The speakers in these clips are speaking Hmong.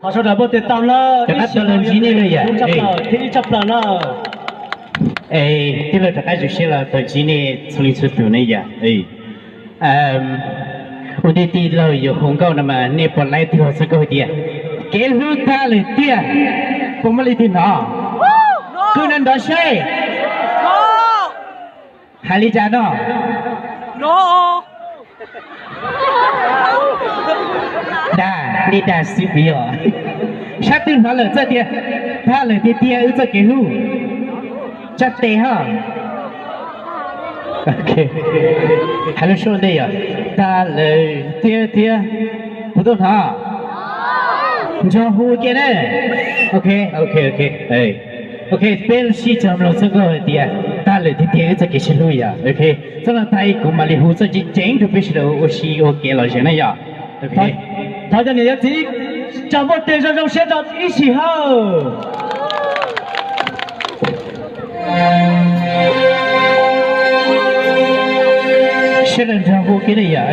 Cov qab tau los ntsib nej na yom, thiab ib tshaj plaws na. Es tij laug rov qab zoo siab los tau ntsib nej txhua leej txhua tus ne yom. Ua ntej tij laug yuav hu nkauj no mas nej puas laib tij laug txoj nkauj hais tias kev hlub tag lawm tiag? Puas muaj leej twg hnov? Qw nrov nrov seb. Hais li cas no? Dag, nej dag xwb puas yog? Sab twg hnov lawm txawj tias tag lawm tiag tiag wb txoj kev hlub? Tsa tes ho. Hais lub suab ntej yom, tag lawm tiag tiag. Puas tau hnov? Nrog hu ua ke na. Ok, ok, ok. Ok, peb sib cog mloog txoj nkauj hais tias tag lawm tiag tiag wb txoj kev sib hlub yom. Ok, txoj no tag kuv mam li hu txoj ceev ceev rau peb sawv daws ua si ua ke los zeem na yom. Thov cov niam cov txiv tsa npuaj teg zoo zoo siab rau ib sim hawm. Sawv daws nrog hu ua ke na yom.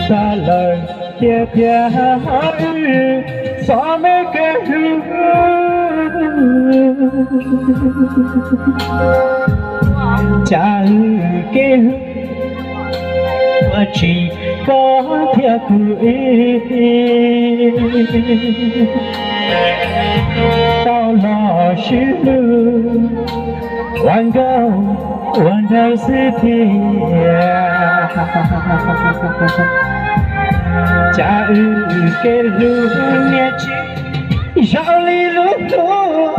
Tag lawm tiag tiag wb txoj me kev hlub, cas wb kev hlub ua tsis koj thiab kuv ib tau los sib hlub ua nkauj ua nraug xwb thiab. Cas wb kev hlub niaj tsis zoo li lub hlub.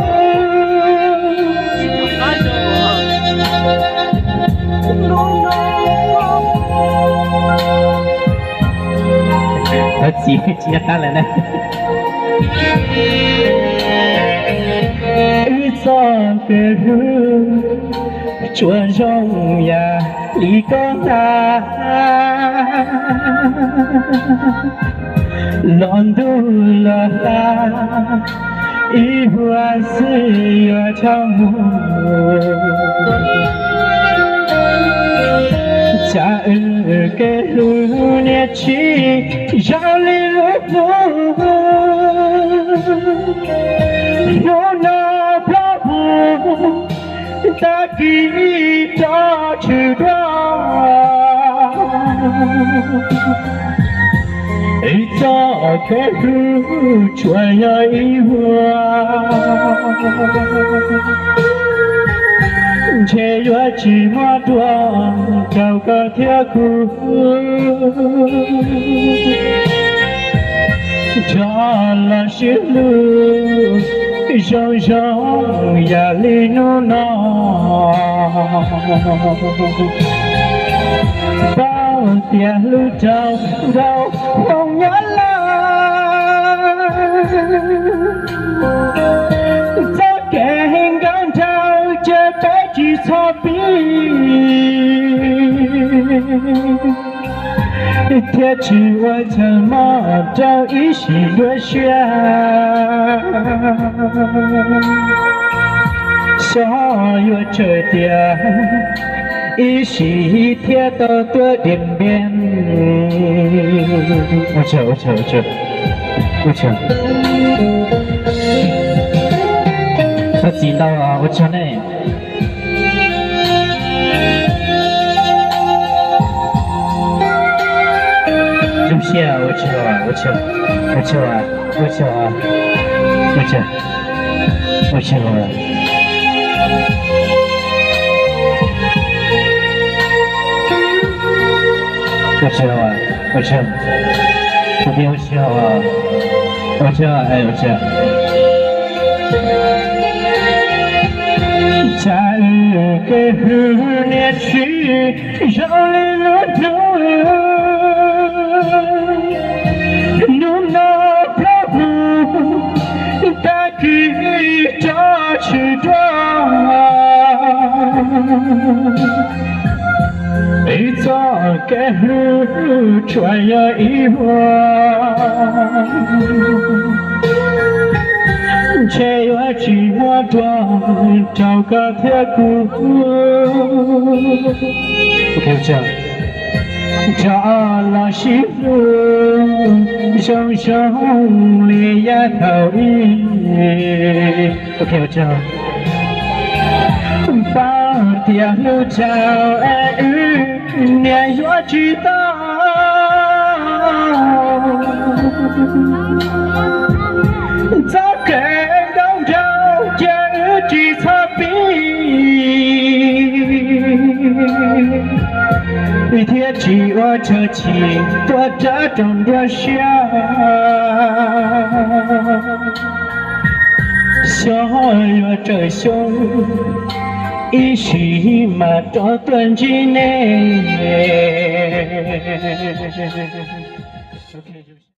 Thov txim, tsis nco qab lawm na. Wb txoj kev hlub tsuas zoo yam li koj ntag. Los ntuj los hla, ib vuag xwb yuav tshaj mus. Cas wb kev hlub niaj tsis zoo li lub hlub. Hnub no plaub hau, tag kis rov tshwm dua. Wb txoj kev hlub tsuas yog ib vuag, ntshe yuav tsis muaj dua rau koj thiab kuv. Rov los sib hlub zoo zoo yam li hnub no. Paub tias hlub rau nkauj hmoob nyob lawm, txoj kev nkauj nraug ces peb tsis txhob pib, thiaj tsis ua chaw mob rau ib sim dua siab. Xyov yuav tsawg tias ib sim thiaj tau tuaj Diam Npiam. Ua tsaug, ua tsaug, ua tsaug, ua tsaug. Thov txim ntau, ua tsaug nej. Zoo siab, ua tsaug, ua tsaug, ua tsaug, ua tsaug, ua tsaug, ua tsaug. Ua tsaug, ua tsaug, ua tsaug, ua tsaug, ua tsaug. Tsam wb kev hlub niaj tsis zoo li lub hnub, hnub no plaub hau tag kis tso tsis dua. Wb txoj kev hlub tsuas yog ib vuag, ntshe yuav tsis muaj dua rau koj thiab kuv. Rov los sib hlub zoo zoo li yav thaum ub. Paub tias hlub txaus es wb niam yuav tsis tau. Txoj kev ntaub nrau cia wb tsis txhob pib, thiab tsis ua tsaug tsis tuaj rawv rau nruab siab. Xyov yuav tawm xyoo ib sim mas rov tuaj ntsib nej.